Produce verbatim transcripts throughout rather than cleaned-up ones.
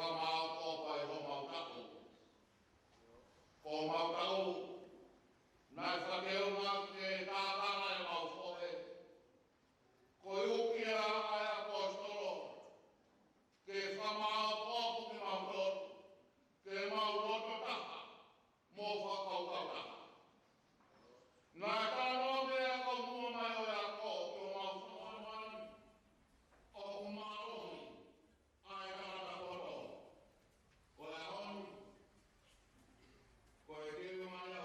Fakamaʻopoʻopo ʻi homau taʻu. Ko homau taʻu, naʻe fakateunga ke tātanga ʻemau fohe. Ko e uki ʻa e ʻaposetolo, ke fakamaʻopoʻopo ke mau lotu, ke mau loto taha, mo fakakaukau taha. Naʻe talanoa pē ʻa e kau muʻa mai ʻo e ako ki homau fonua ni, ʻoku mālohi ʻa e tangata poto. Ko e ʻaho ni, ko e teu mai ʻa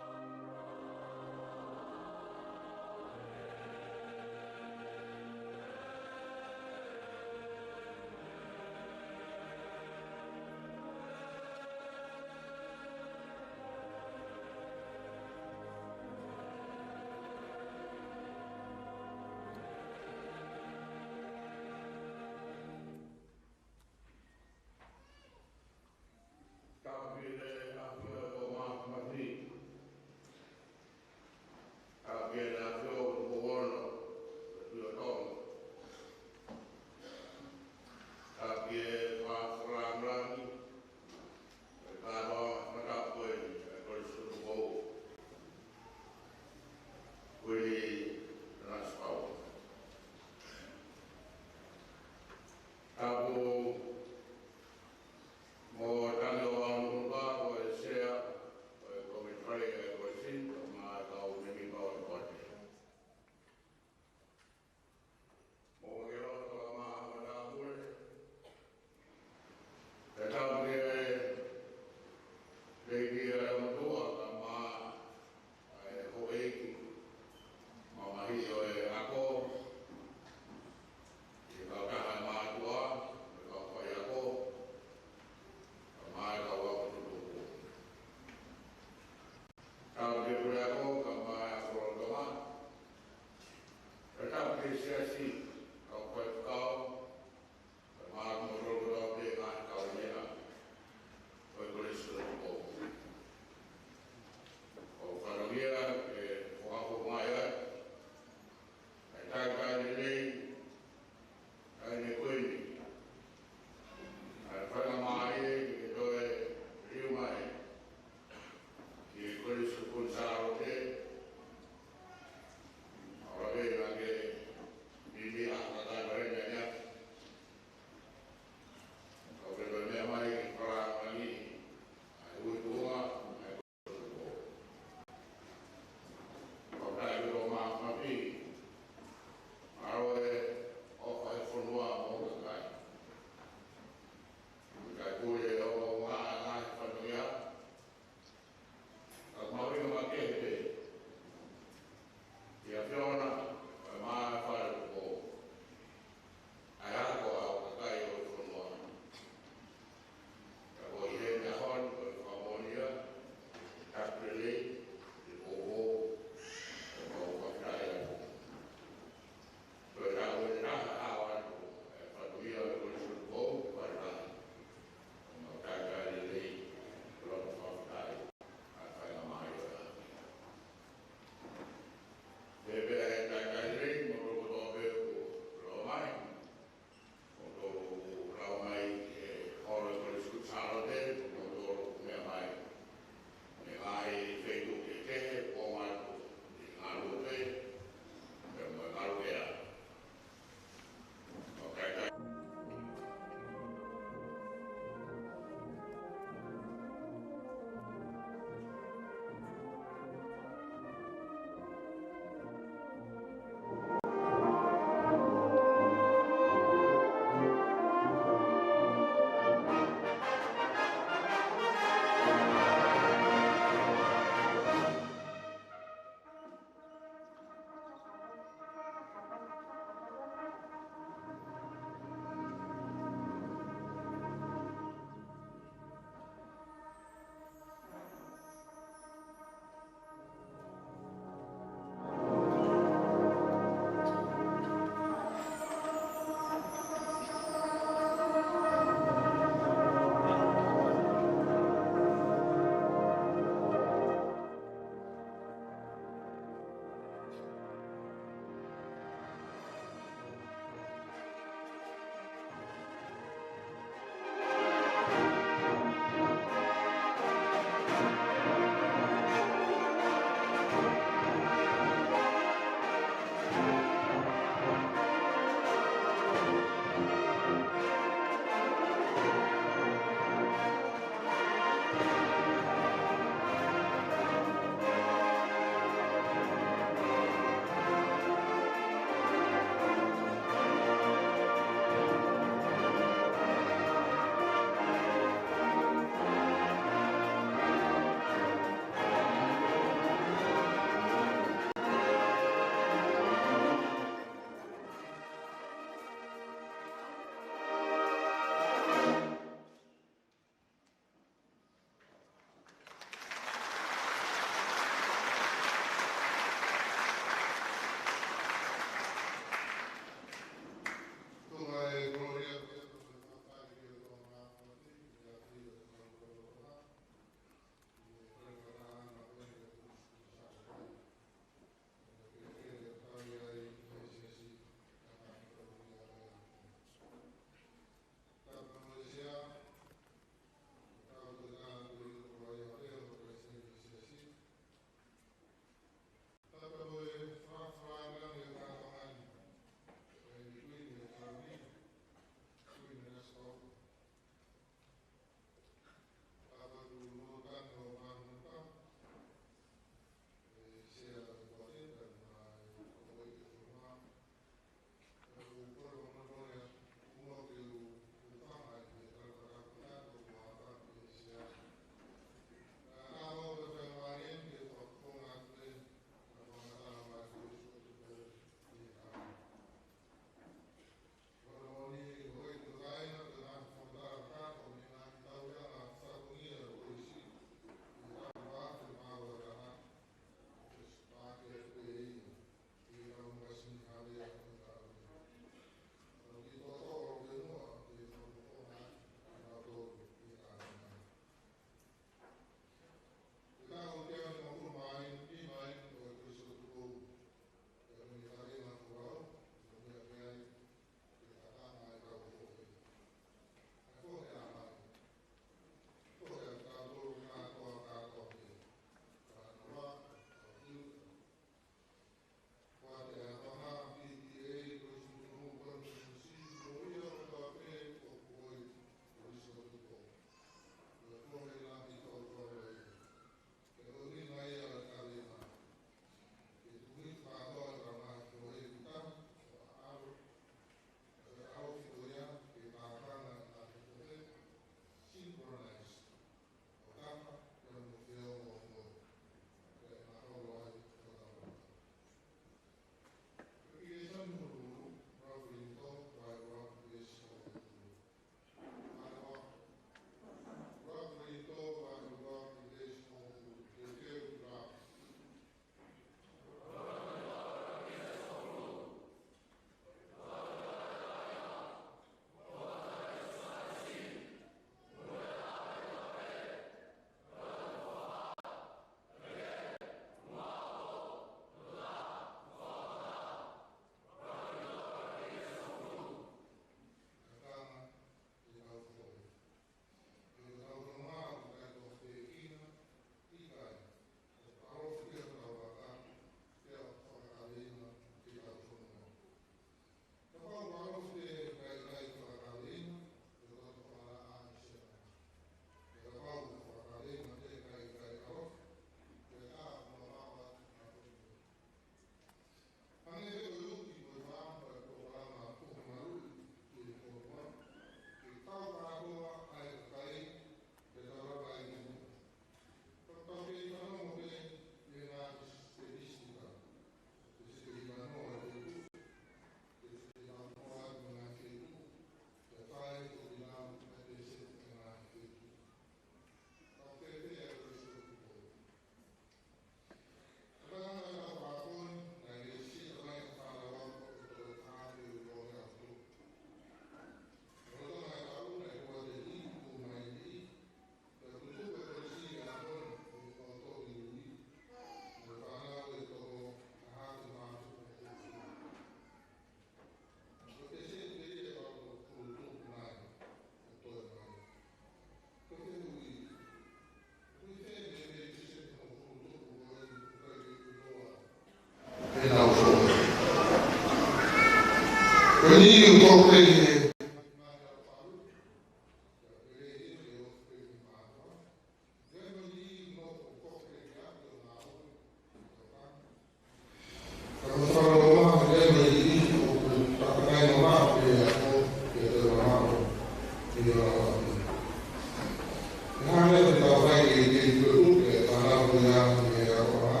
Naʻe hanga ʻe he tau fai ke, ke tuku ke fānau ko ia mei he ʻaho ʻa.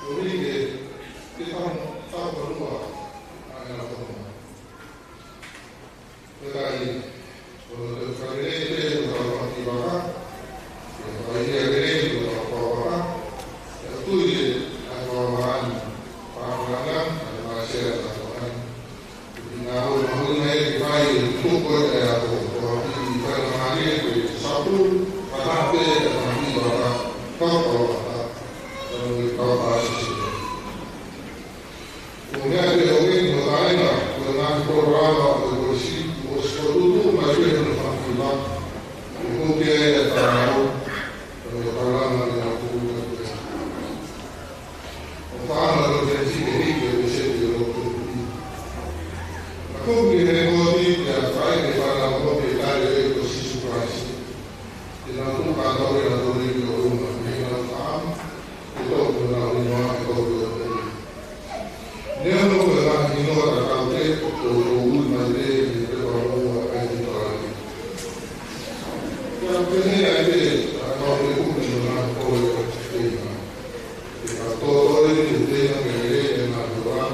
Ko ia ke, ke tau, tau konua, ʻa e na konua. Ko ia ai, ko e tau fakalele, ko e tau faki vaka, ko e tau ia lele, ko e tau faki vaka, ko e tui e, ʻa e faki vaka ni, faka vaka, ʻa e faka sea, faka vaka ni. Naʻa ʻo mahuʻinga ʻa e fai e tuku ko ē ʻa e ako, ko e fai mālie ko e sapu, fakape, fakape vaka, kau kau vaka, kau kau vaka sisi. Ko e meʻa pē ʻoku ou ʻi ai ko e taʻenga, ko e ngaahi polokalama, ko e kolisi, ʻoku ʻosi fokotuʻutuʻu mai pē hono fakafiva, ʻoku ou pehē ʻe taʻengata, ko e taʻengata ke na tuku na pē. ʻO fānau ʻo te tike hiki ʻo te seti ʻo lotu. Ka ko ke he koti, te a fai ke fānau ʻo ke tali e ko Sīsū Kalaisi. Te na tuka tau e na tau e ki ʻolunga, me na fāma, ke tau ke na ʻolunga, ke tau ke ʻolunga. Neongo ko e ngaahi hingoa tatau pē, ko e ui mai pē, ʻi he pepa moʻua ʻa e Titolaki. Ke au pehē ai pē, ʻa e kau te kuki no na ko e teina. Ke ka tōtō e te teina ke lele e ngaahi ʻOtua.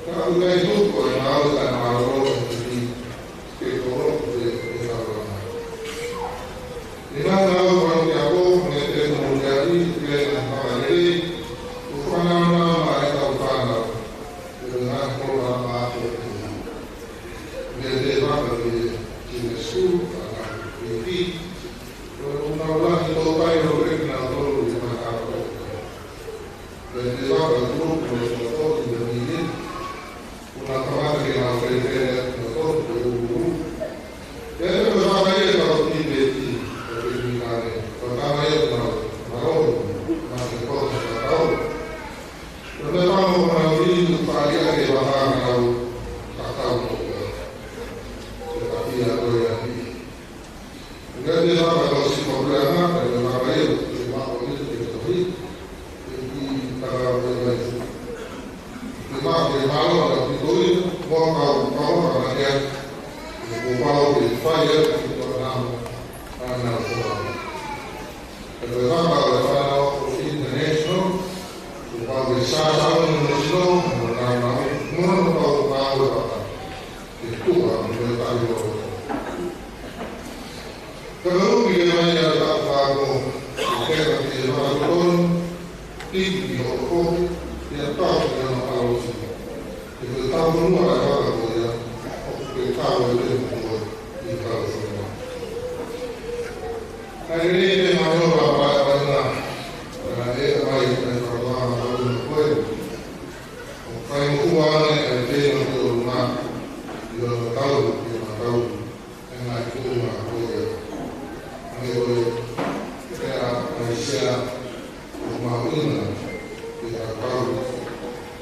Ka au ʻikai tuku ʻa e ngāue ʻa e mālōlō ʻa e tiki. Ke kolo ke, ke tau langa. ʻI he ngaahi ʻaho ko eni ʻa e ako, mei he tēniti mo e ʻapi, ke na fakalele, ʻo fānau na ma e tau fānau, ke na kolo na ma ako. Mei he te faka ke, ke ne su, ana, ke ki, ʻo na ula ki tō pai ʻo ke na tolu ke na ako. Mei he te faka tolu, ke na tolu, ke na tolu, Ko na kamata ke na fele fele na to ko ulu. Ke te ko fakaia ka o ki peti, ko ke ni kane. Ko tama ia na, na o, na ke ko na tau. Ko na tama ko na ui tu pa ia ke vaka na o, ka tau ko. Ko ka ia ko ia ni. Ko ke te vaka ko si ko ia na, ko na ka ia, ko ma ko ni ke to hi. Ke ki ta ko ia. Ke ma, ke ma lo ka ki to hi, mo ka, ka ma ka na ke. Ko ma lo ke fai ia, ki to na, na, na, ko. Ke ko ma ka, ka na, ko international, ko ma ke sa, sa, no, no, no, na, na, no, no, ka, ka, ka, ka. Ke tuka, mo e tali lo. Ka ka uki ke mai a ka, ka, ko, ke ka, ke ma, ko, Tiki ʻo koe, ia tau ki ana ʻalosi. Ke koe tau nua e vaka ko ia, ʻoku ke tau e te mo koe, ʻi tau fua. Ka e lele pē ma ʻo ka pae pae na, ka e mai e whakatoa ma ʻo koe. ʻO kai mo kuane e te ma te o ma, ʻi o tau, ʻi o tau. ʻE ngaahi tuʻunga ko ia. Ange ko e, pea mai sea, ʻo mahuʻinga, pea kau,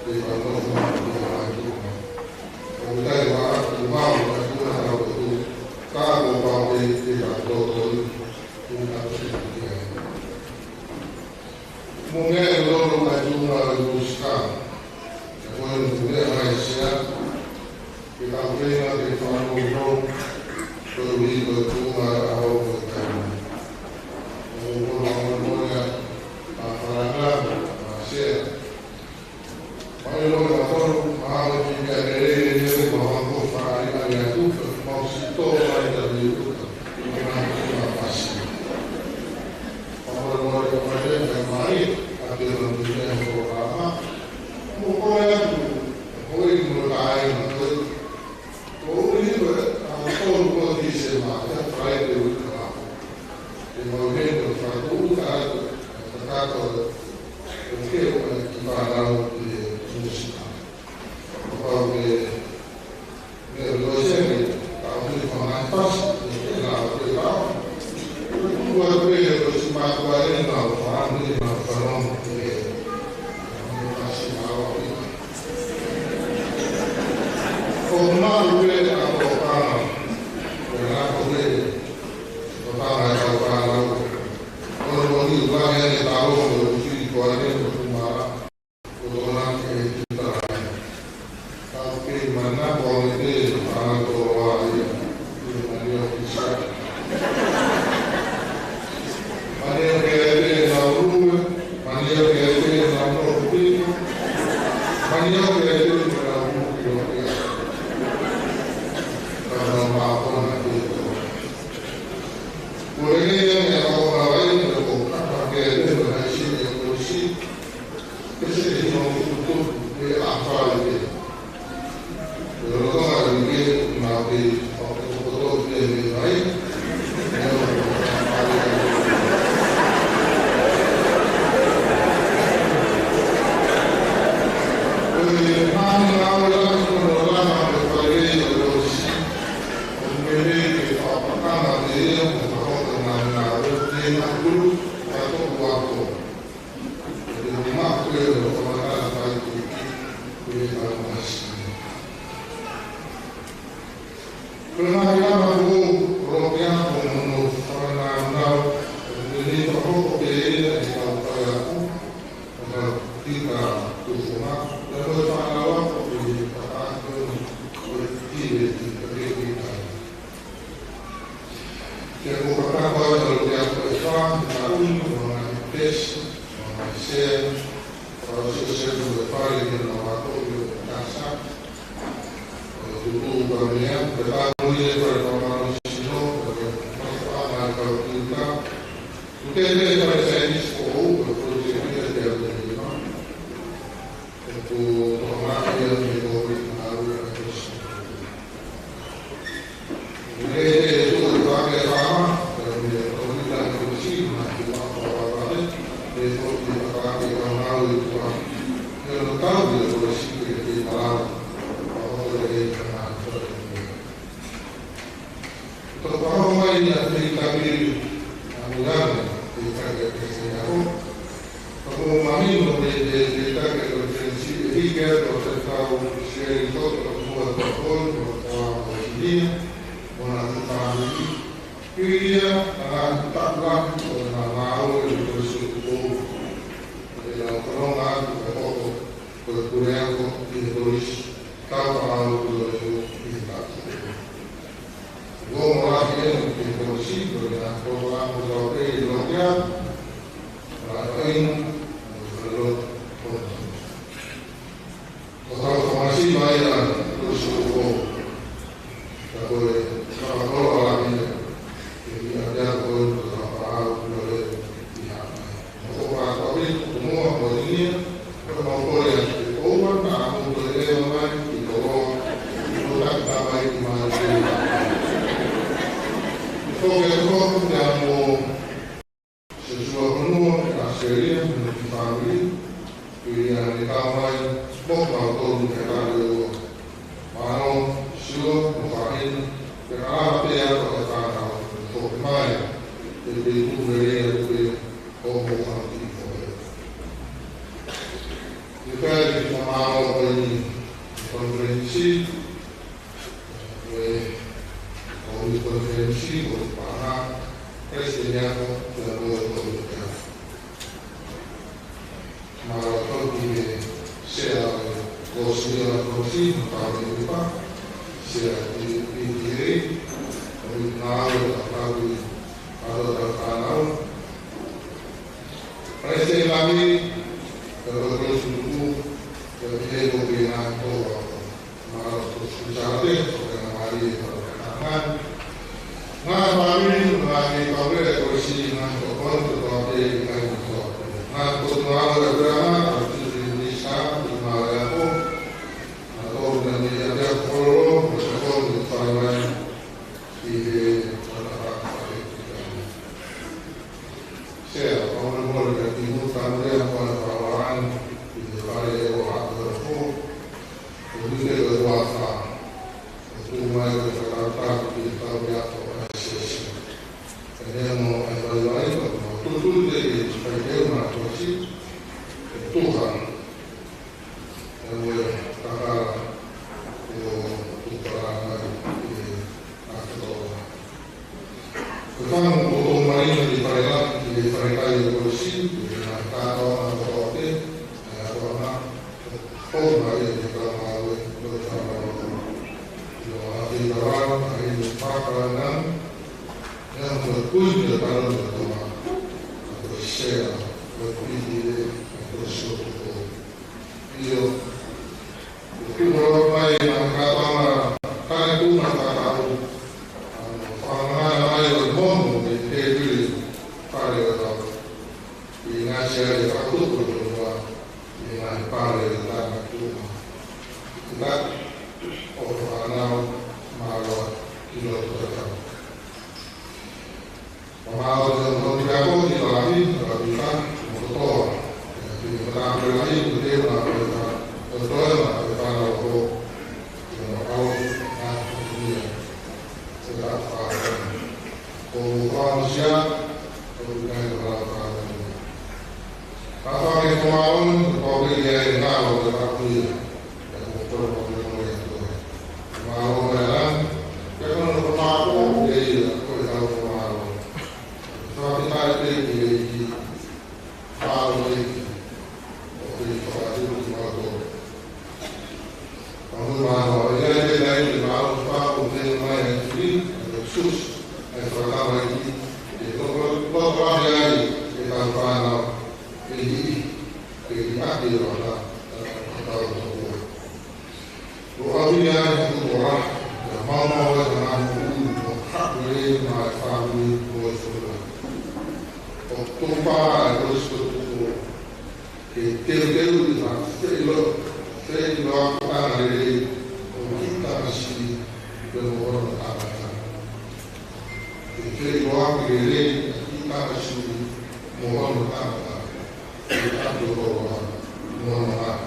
pea nofo, pea ngaahi tuʻunga. ʻO utai wa, ʻo mau, ka tuʻunga tau ko tu, ka ko pau pē, pea tōtoi, tuʻunga tōtoi, pea. Mo meʻa ʻe lolo mai tuʻunga ʻo e musika. ʻE ko e mo meʻa mai sea. Ke tau feinga ke fakamoʻoni. Ko e ui ko e tuʻunga ʻo e ʻaho ko e taimi. Mo ko e moʻoni ʻa Farana, ʻa Sea. Mai lo ka tonu, ʻa e ki meʻa lelei, lelei, ko hangko fai, ʻa ia tuka, mau si tō, ʻa ia tuka, ʻa ia tuka, ʻa ia tuka. Ko e lelei ange ʻa e kau ʻofa ʻa e ʻOtua, ko e kaka ke leva ʻa e sini ʻo e kolosi, ke se ke hino ki tutu, ke ʻafā ke. Ko e lolotonga ʻo e uike, ʻoku mau kei fakapotopoto pē mei ai. Ko e mahino ʻaupito ʻa e langa ʻo e fale lelei ʻo e kolosi. ʻOku meimei ke fakapakanga pē ia, ʻo fakahoko ngā ngāue, ʻi he ngaahi kulu, ʻa e toko ako. ʻE te mā ko e ʻo fakamatala fai ki, ki he kau masi. Ko e ngaahi langa ko ē, ʻoku ou loto ke ʻoatu mo hono fakamanatu, ʻoku meimei fakahoko pē ia ʻe he kau faiako, ʻo ka tika tufonga, pea mo e fānau ako ʻi he fakaako ʻo e tive tika ke tika. Ke u fakatapu atu ʻa e kau faiako ʻe fā, ʻi he ʻuhinga ʻo e ngaahi pesi, ʻo e ngaahi sea, ʻo e siosio ʻo e fale ni ʻo e ako ʻi he kasa, ʻo e tutu ka mea, pea mo e fale fakamālohisino, ʻo e fakaʻanga ʻa e kau tika, ʻo e fale saienisi foʻou, ʻo e project ia te au te lima. ʻOku tokangaʻi ia mei he kōviti nineteen. Ko e meʻa ʻe tuʻu ʻi he fale fāma, ko e meʻa ko e kōviti nineteen, naʻe tuʻu ʻa e fale, ʻe foki ʻa e fale ʻi he kau ngāue ʻi tuʻa. ʻI hono tau ʻi he kolosi ke ke malava, ʻa hono lelei ka ngā fale. Ko e fakahoko mai ʻa e fehikitaki ʻa Mulangi, fehikitaki ʻa e Palesiteni ako. Ka ʻoku mahino mei he fehikitaki ʻa e konifelenisi ʻe hiki atu ʻa e kau Sisiliani ʻe toko ua ʻi he kolo, ʻo e kau ʻenisinia, mo honau fāmili. Ko ia, ʻa e ngaahi taʻu lahi ʻo ʻenau ngāue ʻi he Kolisi ʻo Tupou. ʻE lau fononga atu ʻa e hoko ko e puleako ʻi he kolisi. Tau ʻalu ki loto ʻi he taʻu. Ko e moʻoni ʻeni ki he kolosi, ko e ngaahi polokalama ʻoku tau pehē ʻi loto ia, ʻa e ʻainu, ʻo e loto, ʻo e tau fakaʻasi mai ʻa e Kolisi ʻo Tupou. Ka ko e fakakoloa lahi ʻeni, ʻi he ʻapiako ko eni ʻoku tau ʻalu ki loto ʻi Haʻapai. Ko e fakakoloa ʻeni, ko e moʻoni ʻeni, ko e mau kole atu ke ʻoua naʻa mou toe leva mai ki Koloa, ʻo taki tā mai ki māmani. Ko e foki atu foki pea mo Siosiua Fonua, ʻAositelēlia, mo e kiʻi fāmili, ʻi he ʻaho ni kau mai, mo kimautolu ke kau ʻo mālō, Siosiua, mo e fāmili, ke malava pē ʻa e fānau, foki mai, ke te tuku lelei atu pē, ʻo mo fāmili foki. ʻI he pea ki he mālō ko eni, konifelenisi, ʻe, ko e konifelenisi, ko e paʻanga, Palesiteni ako, pea mo e konifelenisi. Mālō atu ki he sea ʻo e Kōsipeli ʻa e Kolosi, Tauhi Lipa, sea ʻi, ʻi, ʻi, ʻi, ʻo e ngāue ʻa e Tauhi ʻa e Tauhi Fānau. Palesiteni Lami, pea mo e Kolisi ʻo Tupou, pea mo e kō pē ngaahi kolo. Mālō atu ki Sālote, ko e ngaahi mālie ʻa e fānau. Ngaahi fāmili, ngaahi kau lele, ko e siʻi ngaahi tokoni, ko e tokoni ʻi he kakai kotoa. Ngaahi potungāue ʻa e puleʻanga, ʻa e Potungāue Ako, ʻa e tokoni ʻa e ʻapiako, ko e tokoni ʻoku fai mai ʻi he fakataha. Sea, ʻoku ou moʻoni ka kimuʻa ka mea ko e fakaʻaongaʻi ʻi he fale ʻo e ʻapiako. ʻO mite ko e ua fā. ʻO tuʻu mai ko e fakaʻaongaʻi ki he kau ʻapiako ʻa e siasi. Pea mo e vaivai ko e mau tutu te ke fai ke ma kosi. ʻE tuha. ʻE ue kakala. ʻO tuha mai ki he ʻapiako. Ko e fanga ʻoku tau marina ʻi he fale lahi, ʻi he fale kai ʻo e Kolosi, ʻi he ngaahi kātoanga kotoa pē, ʻa e ʻapiako, ʻo mai ʻi he kau ngāue, ʻo e fanga ʻoku. ʻI he ʻaho ʻe taha, ʻa e ʻi he pāka nang, ʻe ʻaho ʻe kui ʻi he talo ʻi he Tonga, ʻa ko e sea, ko e piti ʻe, ʻa ko e soto ko. ʻIo, ʻoku tuʻu mai ʻa e kātoanga, kae tuʻu mai kātoanga. ʻA e fakaʻaongaʻi mai ʻo e momo, ʻe, ʻe, Mālō e ongoongo ki he kau tokolahi, kau tokolahi, mo e kotoa. Ki he kau tokolahi, ko e teu na, ko e teu na, ko e fānau ko, ki he kau, a, ko ia. Ko e tau fānau. Ko e fānau sia, ko e kai ko e fānau. Ka fānau ko mālō, ko e kai e ngalo ko e tau ia. Ko e tau ko e tau ia. Mālō e lan, ke kono ko mālō, ke ia, ko e tau ko mālō. Fakafetaʻi ki he ʻEiki, mālō ʻEiki, ʻoku ke fakatau ki mātou. Ka mui mālō, ʻa ia ke tau ʻi he mālō fakaʻofoʻofa mai ʻa e fili, ʻa e sus, ʻa e fakatau ʻEiki, ke loko, loko lahi ai, ke tau fānau, ke ʻi, ke ʻi ake ʻo ata, ʻa e fakatau ʻEiki. Ko au ia e kuo ora, ia maumau e tangata ʻulu, ko haku e ma e fāmili ko e sola. Ko tō pā e ko e sola ko, ke teuteu i ha feʻilo, feʻilo a ko anga lelei, ko kita masi, pe mo ono tangata. Ke feʻilo a ki lelei, kita masi, mo ono tangata. Ke atu ko ora, mo ono tangata.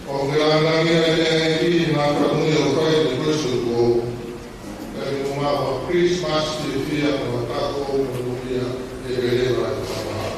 ʻOku ke langilangiʻia ʻEiki, naʻa ka mui ʻo fai te kuesu ko. Kae ʻumaʻā ʻa Christmas fiefia mo e taʻu foʻou mo e moʻui ʻa e lelei ʻa e Tamai.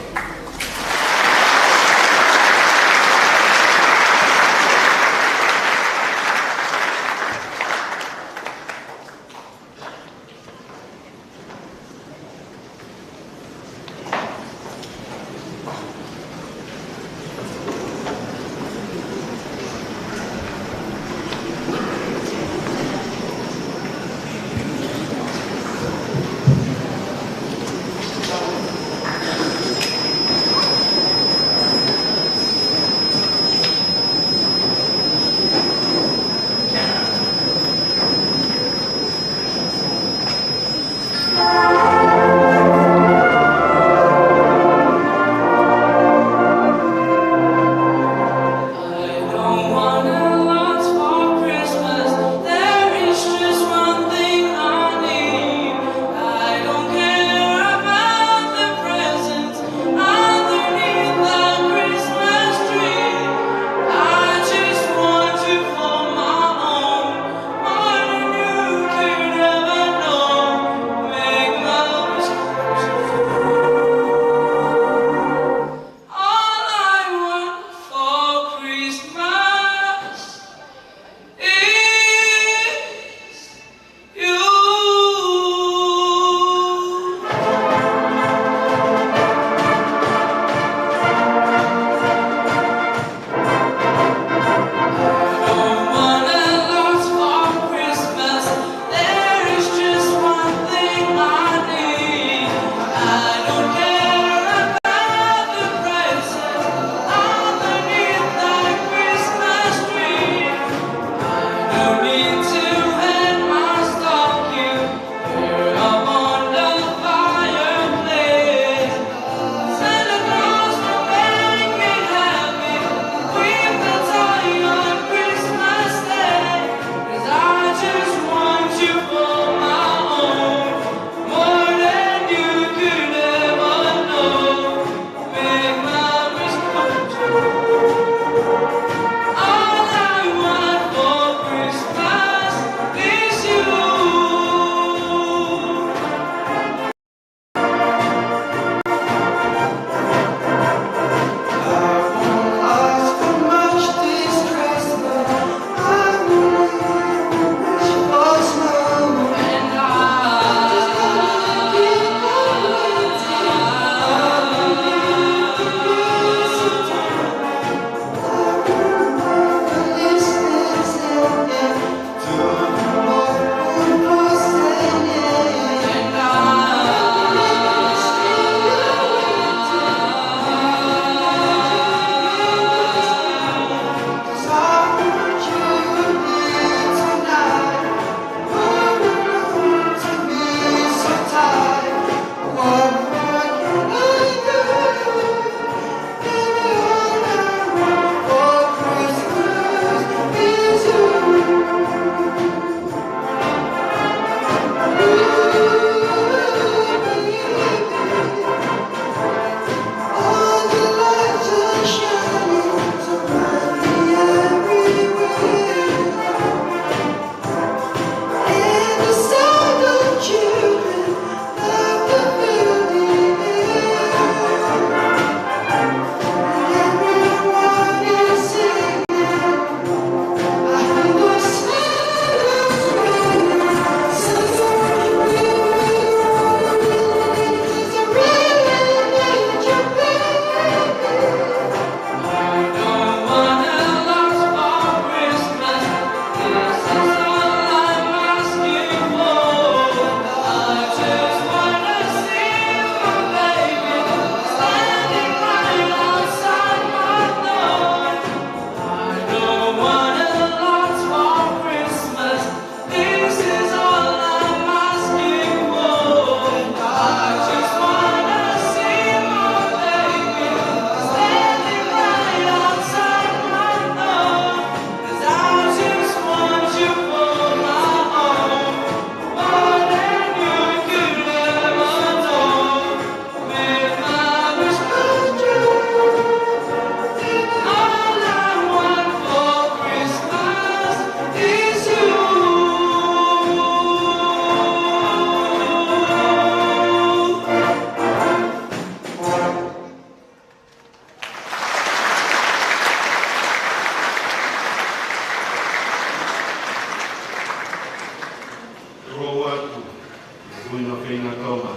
Kuini ʻo Feinga Tonga.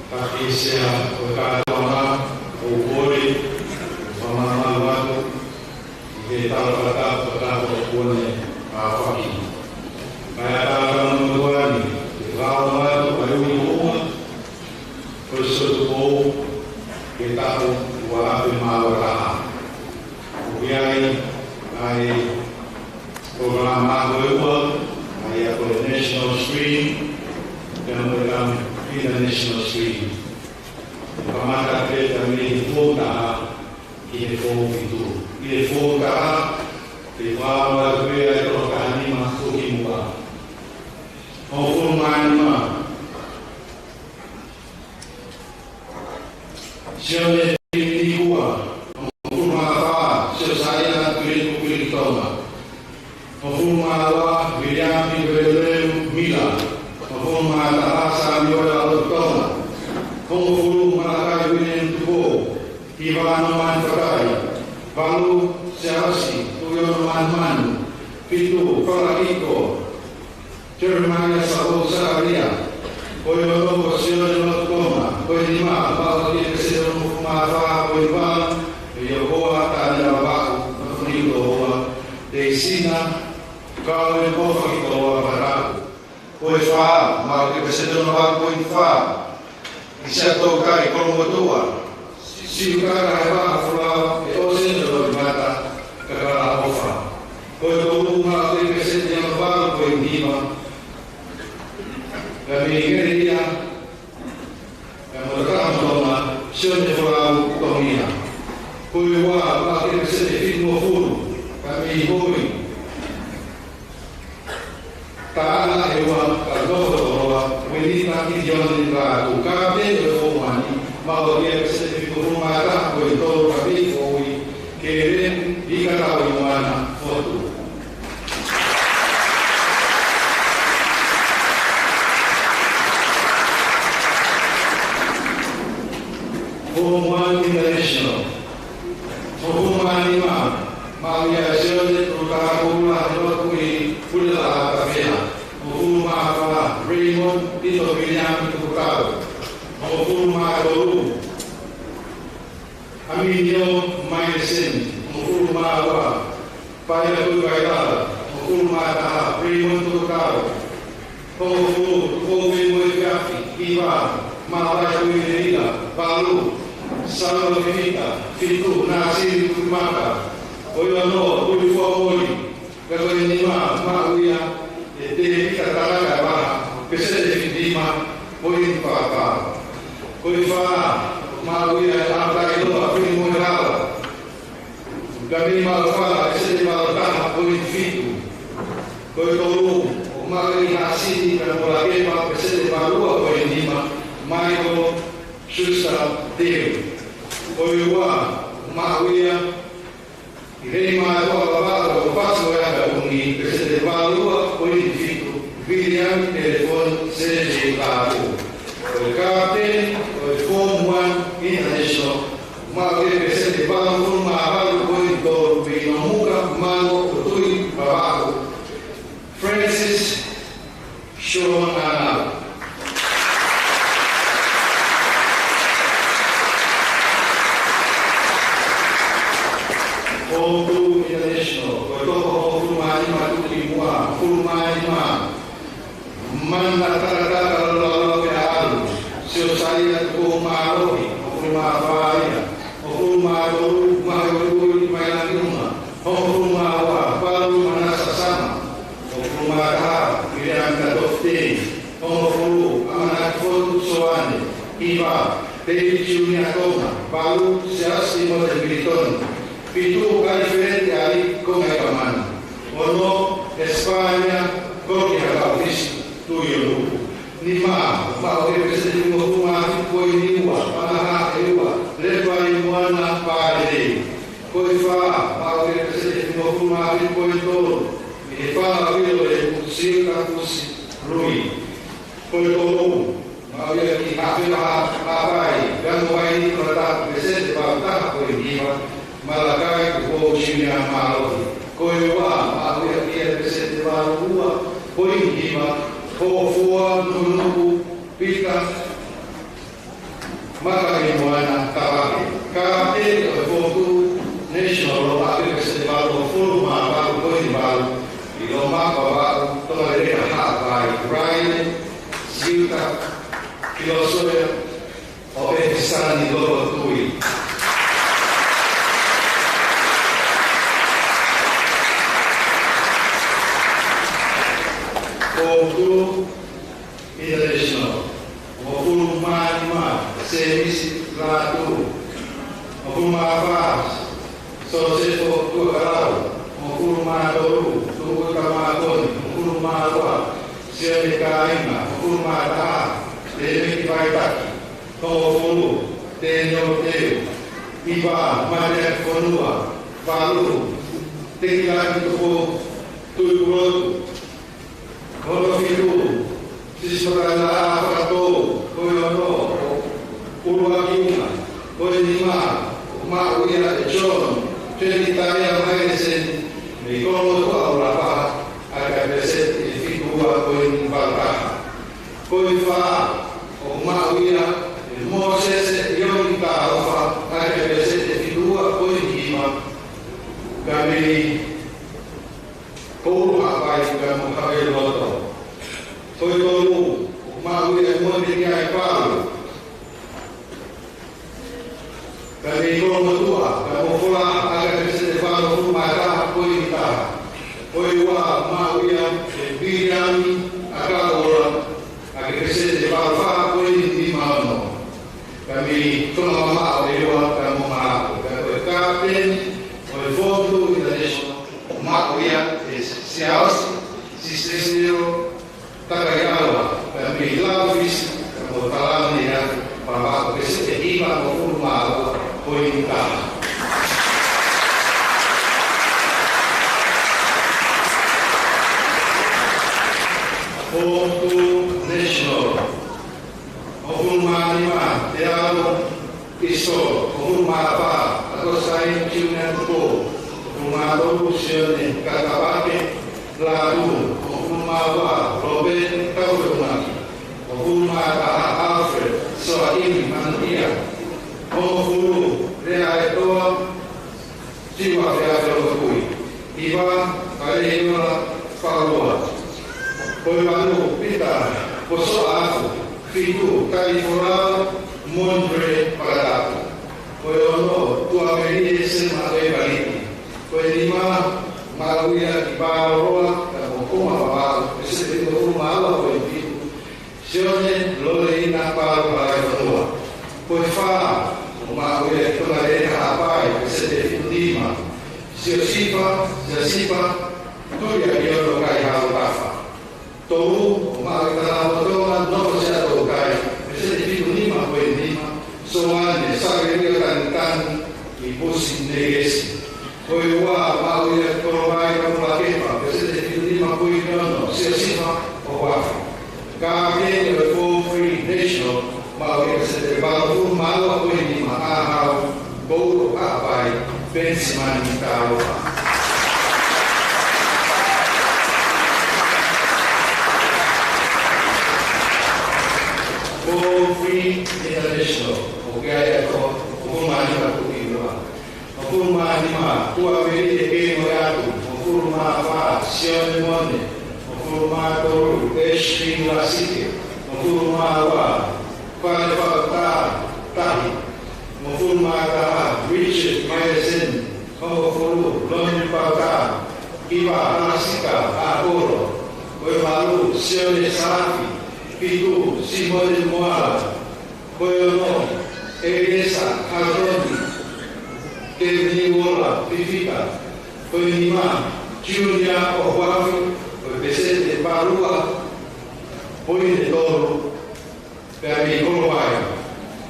Taki Sea ʻo e kātoanga, ʻoku ou kole ke fakamālō atu ʻi he talafakatapu, fakatapu ʻoku ne aofaki. Kae ʻatā ʻa e motuʻa ni ke fakahoko atu ʻa e ui houngaʻia ʻo e Sōtukou ki he taʻu ua afe mā ua taha. ʻOku ʻi ai ʻa e polokalama ko e ua, ʻa ia ko e National Screen, pea mo e International Screen. Kamata pē mei he foʻi taha ki he foʻi fitu. ʻI he foʻi taha, te u fakahoko atu pē ʻa e toko taha nima ʻoku kimuʻa. Hongofulu mā nima, Sione Filipi Nikua. Hongofulu mā fā, Siosaia Filipi Tonga. Hongofulu mā ua, Viliami Veleu Mila. Hongofulu mā taha, Samiuela Tonga. Hongofulu, Malakai Uilemu Tupou. Hiva, Nōmani Fatai. Valu, Siaosi Tuʻiono Manumanu. Fitu, Falakiko Jeremaia Savo Sakaria. Ko e ono, ko Sione Lotu Tonga. Ko e nima, maʻu ʻaki e peseti ʻe hongofulu mā fā poini valu, ʻe Iohoa Taniela Vaʻu, Nofoniu Tohoa, Teisina Kaue Mofa ki Tohoa Vataku. Ko e fā, maʻu ʻaki e peseti ʻe ono valu poini fā, ʻIsa Toutai Kolomotuʻa, Siuka Kahevaha Folau, ʻe ʻOseni Loimata Kakalaʻofa. Ko e tolu, maʻu ʻaki e peseti ʻe ono valu poini nima, ʻa Mikelia, ʻa Motakamotonga, Sione Folau Tongia. Ko e ua, maʻu ʻaki e peseti ʻe fitungofulu, ʻa Mihoi Taʻana ʻEua, ka nofo toloa, Uinita Kitione Lātū. Kapiteni ʻo e foʻi ua ni, maʻu ʻaki e peseti ʻe fitungofulu mā taha poini tolu, ʻa Mihoi Kele Ikatau Imoana Fotu. Form One International. Hongofulu mā nima, maʻu ia ʻe Sione Tutakoula Heloku ʻi Puleʻa Tafea. Hongofulu mā fā, Raymond Tito Viliami Tukutau. Hongofulu mā tolu, ʻAminio Maileseni. Hongofulu mā ua, Paia Tuʻivailala. Hongofulu mā taha, Raymond Tukutau. Hongofulu, Tupou Veimoefiafi. Hiva, Malakai Tuʻineila. Valu, Saulo Fifita. Fitu, Nāsili Tuʻimaka. Ko e ono, Tuʻifuamoli. Pea ko e nima, maʻu ia ʻe Tēvita Talakavaha, peseti ʻe fitu nima poini fā fā. Ko e fā, maʻu ia ʻe ʻAtailoa Filimoehala, Kamei Maʻufala, peseti ʻe valu taha poini fitu. Ko e tolu, ʻoku maʻu ia ʻe Hāsini Kamolakepa, peseti ʻe valu ua poini nima, Michael Schuster Teu. Ko e ua, maʻu ia ʻe Reimātuʻa Vavaʻu ʻo Fasi ʻo e Aka Uni, peseti ʻe valu ua poini fitu, Viliami Telefoni Sēsei Lātū. Ko e kapiteni ʻo e Form One International, maʻu e peseti ʻe valungofulu mā valu poini tolu, mei Nomuka Mango ʻo Tuʻivavaʻu, Francis Sean Arnold. Form Two International, ko e toko hongofulu mā nima tuʻukimuʻa, hongofulu mā nima, Mana Takataka Lololo Peaʻalu, Siosaia Tupoumālohi, hongofulu mā fā ia, hongofulu mā tolu, Maheutui Mailangiuma, hongofulu mā ua, valu, Manasa Sama, hongofulu mā taha, Viliami Tatofu Tei, hongofulu, ʻAmanaki Fotu Soane, hiva, David Junior Tonga, valu, Siaosi Timote Militoni, fitu, Alifeleti Ali Kongaikamanu, ono, Espania Koki Hakaʻofisi Tuʻiʻonuku. Nima, maʻu e peseti ʻe fitungofulu mā fitu poini ua, Panaha ʻEua Lepai Moana Pālelei. Ko e fā, maʻu e peseti ʻe fitungofulu mā fitu poini tolu, ʻe he Fanga Vilo ʻe Siuka Kusi Lui. Ko e tolu, maʻu ia ʻe Hafela Hapai Kanuvaini Kolata, peseti ʻe valu taha poini hiva, Malakai Tupou Siunia Mālohi. Ko e ua, maʻu ia ʻe peseti ʻe valu ua poini hiva, Fofoa Nukunuku Pita Makaimoana Tavake, kapiteni ʻo e Fotu National, ʻo e peseti valu fulu mā valu poini valu, ʻi Lomakuavaʻu, Tonga Leleka Haʻapai, Ryan Siuta Filosoia, ʻo e Fisani Loko Tui. Fotu International, hongofulu mā nima, Semisi Lātū, hongofulu mā fā, Sosefo Tuʻakalau, hongofulu mā tolu, Tuʻuta Mākoni, hongofulu mā ua, Sione Kāinga, hongofulu mā taha, Temeki Vaitaki, hongofulu, Tēnio Teu, hiva, Mateaki Fonua, valu, Tekilaki Tupou Tuʻipulotu, honofitu, Sisipatala Fakatou, ko e ono, ʻUluaki Uma, ko e nima, maʻu ia ʻe John Fenitaia Mailesen, mei Kolomotuʻa ʻUluaki, ʻa e peseti ʻe fitu ua poini valu taha. Ko e fā, ʻoku maʻu ia ʻe Mōsese ʻIomi Kaofa, ʻa e peseti ʻe fitu ua poini hiva, ka mei Koulu Haʻapai ka mo Haʻapai Loto. Ko e tolu, ʻoku maʻu ia ʻe Motekiai Palu, ka mei Kolomotuʻa, ka mo Fola, ʻa e peseti ʻe valu fulu mā taha poini taha. Ko e ua, maʻu ia ʻe Viliami ʻAkaola, ʻa e peseti ʻe valu fā poini nima ono, ka mei Tonga Mamaʻo ʻe ua ka mo Maʻaku. Ka ko e kapiteni ʻo e Fotu International, maʻu ia ʻe Siaosi Sisitesio Takaiaua, ka mei Laufisi, ka mo Talamonehau, Vavaʻu, peseti ʻe hiva fulu mā ua poini taha. Fotu National, hongofulu mā nima, Te Ao Iso, hongofulu mā fā, ʻAtosai Junior Tupou, hongofulu mā tolu, Sione Katavake Lātū, hongofulu mā ua, Lopeni Taulumaki, hongofulu mā taha, Alfred Soaʻimi Manuʻia, hongofulu, Lea ʻEtoa Siua Feafea Lokotui, hiva, Faleiola Fakalua, ko e valu, Pita Posoʻafu, fitu, Talifolau Mondre Palatapu, ko e ono, Tuamelie Sema Evaliti, ko e nima, maʻu ia ʻe Kipaoloa ka mo Koma Vavaʻu, peseti ʻe fitungofulu mā ua poini fitu, Sione Loleina Palu Palaifanua. Ko e fā, ʻoku maʻu ia ʻe Tonga Leleka Haʻapai, peseti ʻe fitu nima, Siosifa, Siosifa Tuʻiakiono Kaihautafa. Tolu, ʻoku maʻu ʻe Tanapotonga Nofo Siaʻatoukai, peseti ʻe fitu nima poini nima, Soane Savelio Tanitani ʻi Pusi Negesi. Ko e ua, maʻu ia ʻe Kolovai Kamulakepa, peseti ʻe fitu nima poini ono, Siosifa Hohuafa. Kapiteni ʻo e Fotu National, maʻu ia ʻe peseti ʻe valu fulu mā ua poini nima, ʻAhau Koulu Haʻapai Penisimani Kaofa. Fotu International, ʻoku ʻi ai ʻa e hongofulu mā nima kuo ʻi muʻa. Hongofulu mā nima, Tuamelie Kei Moeatu. Hongofulu mā fā, Sione Mone. Hongofulu mā tolu, Ashley Lasike. Hongofulu mā ua, Fale Fautā Tahi. Hongofulu mā taha, Richard Mailesen. Hongofulu, Loni Pautā. Hiva, Alasika ʻApolo. Ko e valu, Sione Saafi. Fitu, Simone Moala. Ko e ono, ʻEliesa Haloni Kevini Uola Fifita. Ko e nima, Junior Hohuafa, ko e peseti ʻe valu ua poini tolu, pea mei Kolovai.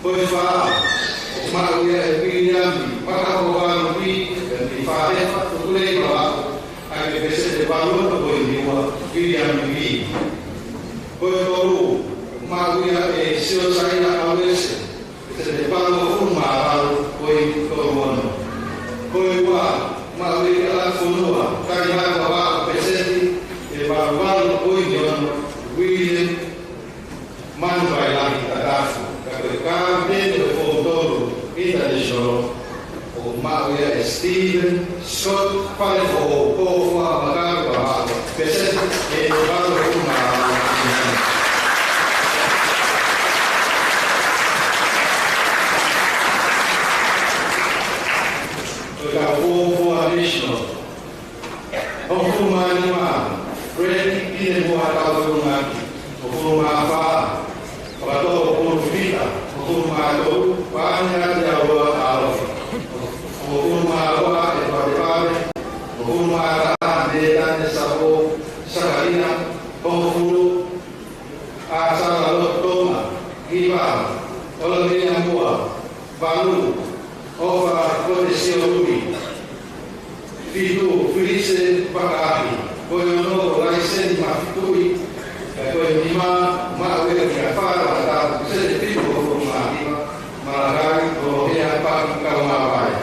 Ko e fā, ʻoku maʻu ia ʻe Viliami Makahovalu Pi, pea mei Falefa, Tukulei Vavaʻu, ʻa e peseti ʻe valu ono poini ua, Viliami Pi. Ko e tolu, maʻu ia ʻe Siosaia ʻAuese, peseti ʻe valu fulu mā valu poini tolu ono. Ko e ua, maʻu ia ʻe Alafonua Kaihautafa, peseti ʻe valu valu poini ono, Vili Manu Vailahi Tatafu, ka ko e kapiteni ʻo e Foʻi Tolu International, ʻoku maʻu ia ʻe Stephen Scott Falefoʻou, ko Fua Makaka Vavaʻu, peseti ʻe valu ʻe ua. Ko e kau Foʻi Tolu National, hongofulu mā nima, Fred Pinemua Taufiunaki. Hongofulu mā fā, Fakatōpulu Fita. Hongofulu mā tolu, Pānina Te Aua Alofi. Hongofulu mā ua, ʻEtuate Pave. Hongofulu mā taha, Mētane Savo Sakaria. Hongofulu, ʻAsala Lotonga. Hiva, ʻOlavia Mua. Valu, ʻOfa Potesiolui. Fitu, Filise Pakaahi. Ko e ono, Laiseni Mafitui. Ka ko e nima, maʻu ia kia Fua Makaka, peseti ʻe fitu hongofulu mā hiva, Malakai Lolohea Paki Kaungāvae.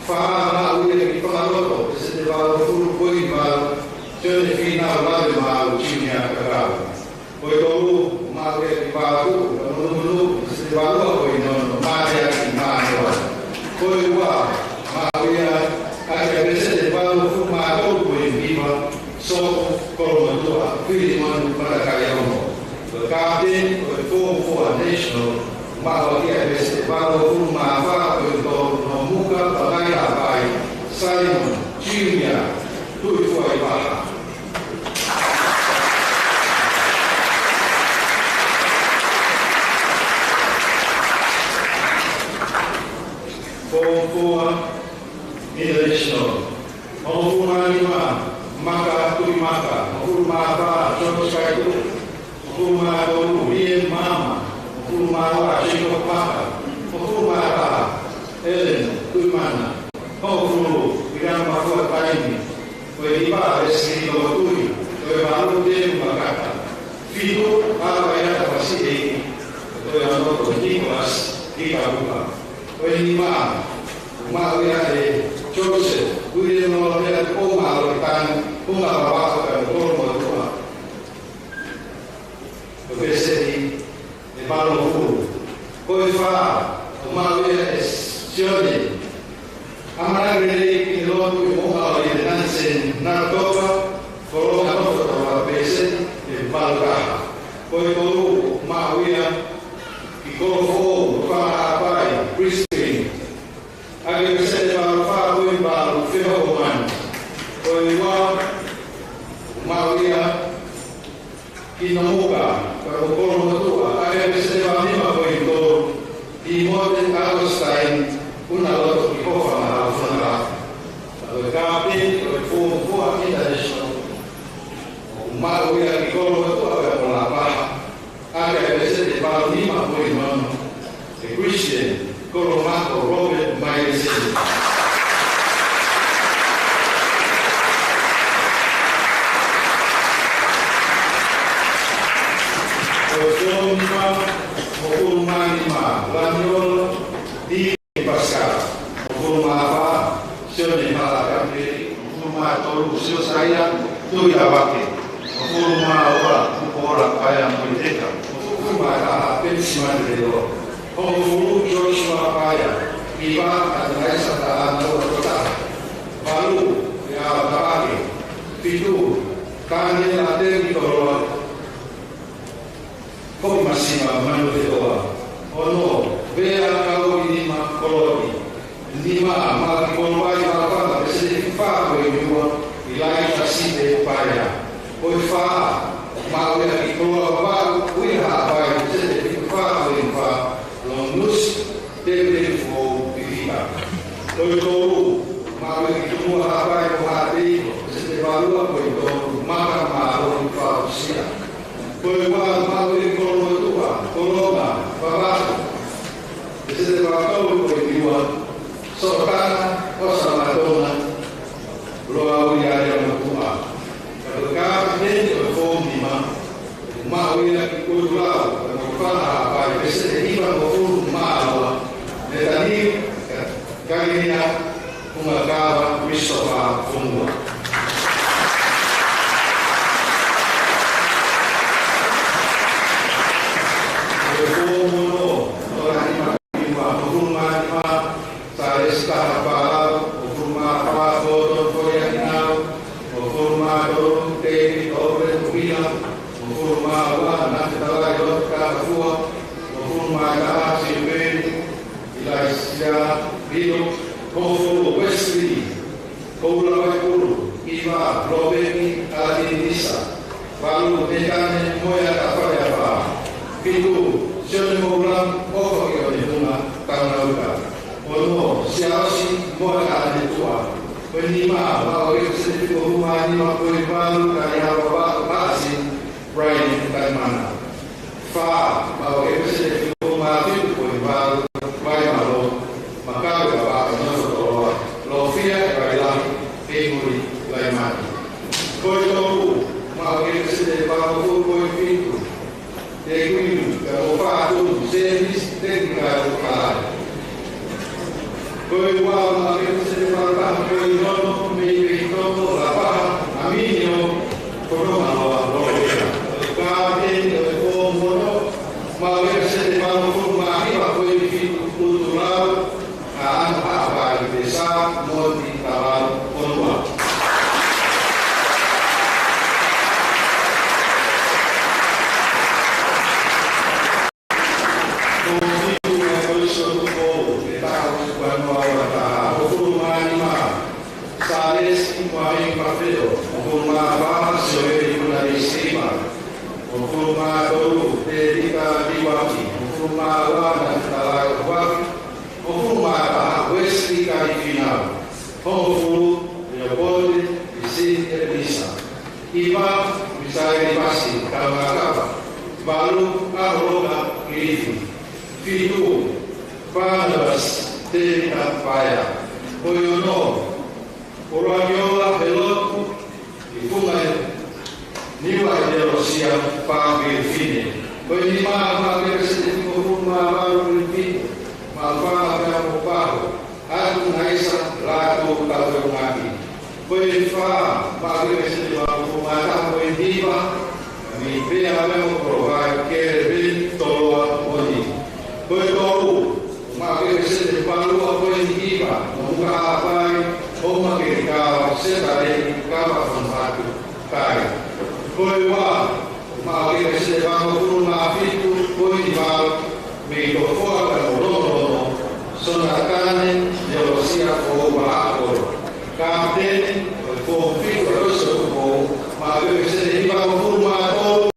Fā, maʻu ia ki Fangaloto, peseti ʻe valungofulu poini valu, Sione Fīnau Lavemaau Junior Kakau. Ko e tolu, maʻu ia ki Vavaʻu, ka monumunu, peseti ʻe valu poini ono, Mateaki Mānoa. Ko e ua, maʻu ia ʻaki ʻa e peseti ʻe valungofulu mā tolu poini hiva, Sopu Kolomotuʻa Filimoni Matakaiono. Ko e kapiteni ʻo e Foʻi Tolu National, maʻu ʻaki ʻa e peseti ʻe valungofulu mā fā poini tolu, Nomuka Pangai Haʻapai Saimoni Junior Tuʻifuaivaha. Foʻi Tolu International. Hongofulu mā nima, Maka Tuʻimaka. Hongofulu mā fā, George Kaituʻu. Hongofulu mā tolu, Ian Maama. Hongofulu mā ua, Jacob Maka. Hongofulu mā taha, Ellen Tuʻimana. Hongofulu, Viliami Mafua Taimi. Ko e hiva, Leslie Tokotui. Ko e valu, Temu Makata. Fitu, Ava Iata Pasiʻei. Ko e ono, Nicholas Hikavuka. Ko e nima, maʻu ia ʻe Joseph William Lolopea Tupou Mālohi Tanu, Punga Vavaʻu, Kolomotuʻa. Ko e peseti ʻe valungofulu. Ko e fā, maʻu ia ʻe Sione ʻAmanaki Lelei Pinelotu ʻi Moʻunga ʻo Ielenanisen Natoka, Kolonga Nofo Tauʻa, peseti ʻe valu taha. Ko e tolu, maʻu ia ki Kolofoʻou Fanga Haʻapai, Brisbane, ʻaki ʻa e peseti ʻe valu fā poini valu, Fehoko Manu. Ko e ua, maʻu ia ki Nomuka, ka ko Kolomotuʻa, ʻaki ʻa e peseti ʻe valu nima poini tolu, Timote Augustine Unaloto ki Hofa Maʻau Funga. Ko e kapiteni ʻo e Foʻi Tolu International, ʻoku maʻu ia ki Kolomotuʻa pea mo Lapaha, ʻaki ʻa e peseti ʻe valu nima poini ono, ʻe Christian Kolomako Robert Mailesen. Ko e Foʻi Tolu National, hongofulu mā nima, Laniola P. Pascal. Hongofulu mā fā, Sione Malakapeli. Hongofulu mā tolu, Siosaia Tuʻiʻavake. Hongofulu mā ua, Kupola Paea Moiteka. Hongofulu mā taha, Penisimani Leloa. Hongofulu, Joshua Paea. Hiva, Atanaisa Taʻanaua Totaha. Valu, Leao Tavake. Fitu, Taniela Temi Toloa. Kopi Masima Manu Te Oa. Ono, Vea Kaoki Nima Koloki. Nima, Malaki Kolowai Malafanga, peseti ʻe fā poini ua, Ilaita Sipe Paea. Ko e fā, maʻu ia ki Koloa Vavaʻu, Uiha Haʻapai, peseti ʻe fā poini fā, Longus Tēvita Foʻou Pivita. Ko e tolu, maʻu ia ki Tumua Haʻapai mo Haʻateiko, peseti ʻe valu poini tolu, Maka Mālohi Fausia. Ko e ua, maʻu ia ki Kolomotuʻa, Kolonga Vavaʻu, peseti ʻe valu tolu poini ua, Sotana ʻOsama Tonga Loaulialia Motuʻa. Ka ko e kapiteni ʻo e Foʻi Tolu Nima, maʻu ia ki Kutulau, ka ko Fanga Haʻapai, peseti ʻe hiva hongofulu mā ua, Netani Kalinia Fungakava Christopher Fungua. Fitu, Sione Moʻulanga ʻOfa ki ʻOnehunga Taunauka. Ono, Siaosi Moʻa Kaʻanetuʻa. Ko e nima, maʻu ʻa e peseti ʻe hongofulu mā nima poini valu, Kalihaʻa Paʻasini Brian Kaimana. Fā, maʻu ʻa e peseti ʻe hongofulu mā fitu poini valu, Vaimalo Makabe Vavaʻu Nofo Toloa, Lofia ʻe Vailahi Henry Laimani. Ko e tolu, maʻu ʻa e peseti ʻe hongofulu poini fitu, Te Kuini, ka mo Fatu, Semis, Teknikale Kalai. Ko e ua, maʻu ʻa e peseti ʻe hongofulu mā taha poini ono, Mei Peitoto Lapaha Aminio Konomaloa Lolokena. Kapiteni ʻo e Fomu Ono, maʻu ʻa e peseti ʻe hongofulu mā hiva poini fitu, Utulau ʻAnohaʻavai Pesa Moti Tavalu Fonua. Ko e fitu ʻa e Kolisi ʻo Tupou, ʻe taha ʻo Tukuanua ua taha, hongofulu mā nima, Sālesi Kuami Mafeo, hongofulu mā fā, Sioeli Kunali Siliva, hongofulu mā tolu, Tēvita Liuaki, hongofulu mā ua, Nafitala Kuaki, hongofulu mā taha, Uesili Kalifinau, hongofulu, Leopoldi Pisini ʻEpenisa, hiva, Misaeli Pasi Taungakapa, valu, ʻAholoka Kilifi, fitu, Panavas Tēvita Paea, ko e ono, Olamiola Heloku ʻIfunga Niua ʻEteolosia Pāngilifine. Ko e nima, maʻu ʻa e peseti ʻe hongofulu mā valu poini fitu, Maʻufanga Peamo Paho, Atu Naisa Lātū Taueungaki. Ko e fā, maʻu ʻa e peseti ʻe hongofulu mā taha poini hiva, Mei Pea Peamo Kolovai Keleveni Toloa Moni. Ko e tolu, maʻu ʻa e peseti ʻe valu poini hiva, Nomuka Haʻapai Houmakelikao Setaleʻi Kava Fonuhatu Kai. Ko e ua, maʻu ʻa e peseti ʻe hongofulu mā fitu poini valu, Mei Tofoa Kaimolomolomo Sonatane Teolosia Foʻou Vahaʻakolo. Kapiteni ʻo e Fomu Fitu ʻo e Kolisi ʻo Tupou, maʻu ʻa e peseti ʻe hivangofulu mā tolu,